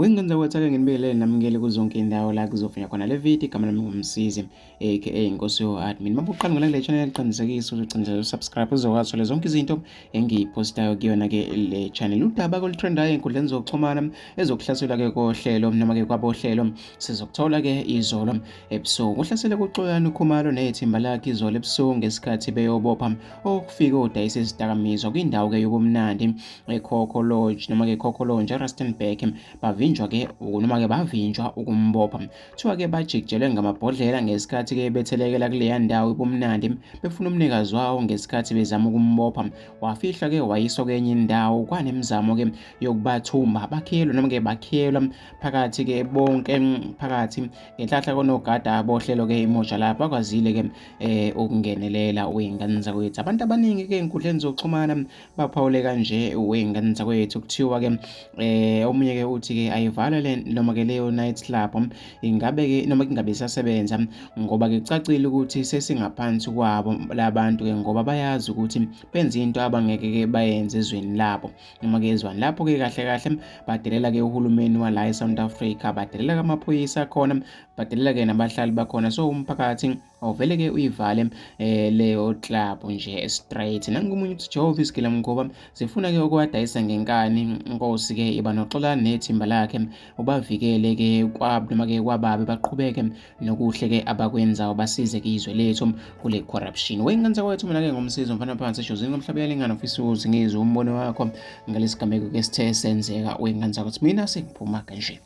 Wengenza kwethu ake nginibingelele namukele kuzonke indawo la kuzovunywa khona le video. Igama lami nguMsizi aka Inkosi yo-admin. Uma uqala ngale kule channel, qinisekisa ukuthi ucindezela usubscribe uzokwazi uthola zonke izinto engiyiphostayo kuyona-ke le channel. Udaba kolutrendayo ey'nkundleni zokuxhumana ezokuhlaselwa-ke kohlelo noma-ke kwabohlelo sizokuthola-ke izolo ebusuku. Kuhlasele kuXolani Khumalo nethimba lakhe izolo ebusuku ngesikhathi beyobopha okufike odayisa izidakamizwa kwindawo-ke yobumnandi eKhokho Lodge noma-ke Khokho Lounge eRustenburg. Bavinjwa-ke noma-ke bavinjwa ukumbopha. Kuthiwa-ke bajikijelwe ngamabhodlela ngesikhathi-ke bethelekela kuleya ndawo ibumnandi befuna umnikazi wawo. Ngesikhathi bezama ukumbopha wafihlwa-ke wayiswa kwenye indawo. Kwanemizamo-ke yokubathumba, bakhiyelwa noma-ke bakhiyelwa phakathi-ke bonke phakathi. Ngenhlahla konogada bohlelo-ke iMoja lapho bakwazile-ke ukungenelela wey'ngane zakwethu. Abantu abaningi-ke ey'nkundleni zokuxhumana baphawule kanje wey'ngane zakwethu. Kuthiwa-ke omunye-ke uthi-ke ayivalwe le noma-ke leyo night club, ingabe-ke noma ingabe isasebenza ngoba-ke kucacile ukuthi sesingaphansi kwabo labantu-ke, ngoba bayazi ukuthi benza into abangeke-ke bayenze ezweni labo noma-ke ezweni lapho-ke. Kahle kahle badelela-ke uhulumeni wala e-South Africa, badelela-ke amaphoyisa akhona, badelela-ke nabahlali bakhona. So umphakathi awuvele-ke uyivale leyo club nje straight. Nangomunye uthi Jehova isigila ngoba zifuna-ke ukuwadayisa ngenkani. Inkosi-ke iba noXolani nethimba lakhe, ubavikele-ke kwabo noma-ke kwababi, baqhubeke nokuhle-ke abakwenzayo, basize-ke izwe lethu kule corruption. Wey'ngane zakwethu, mina-ke ngomsizo mfana phansi ejozini komhlaba uyalingana. Ufisa ukuthi ngizwe umbono wakho ngalesi gameko-ke sithe senzeka wey'ngane zakwethu. Mina sengiphuma kanje.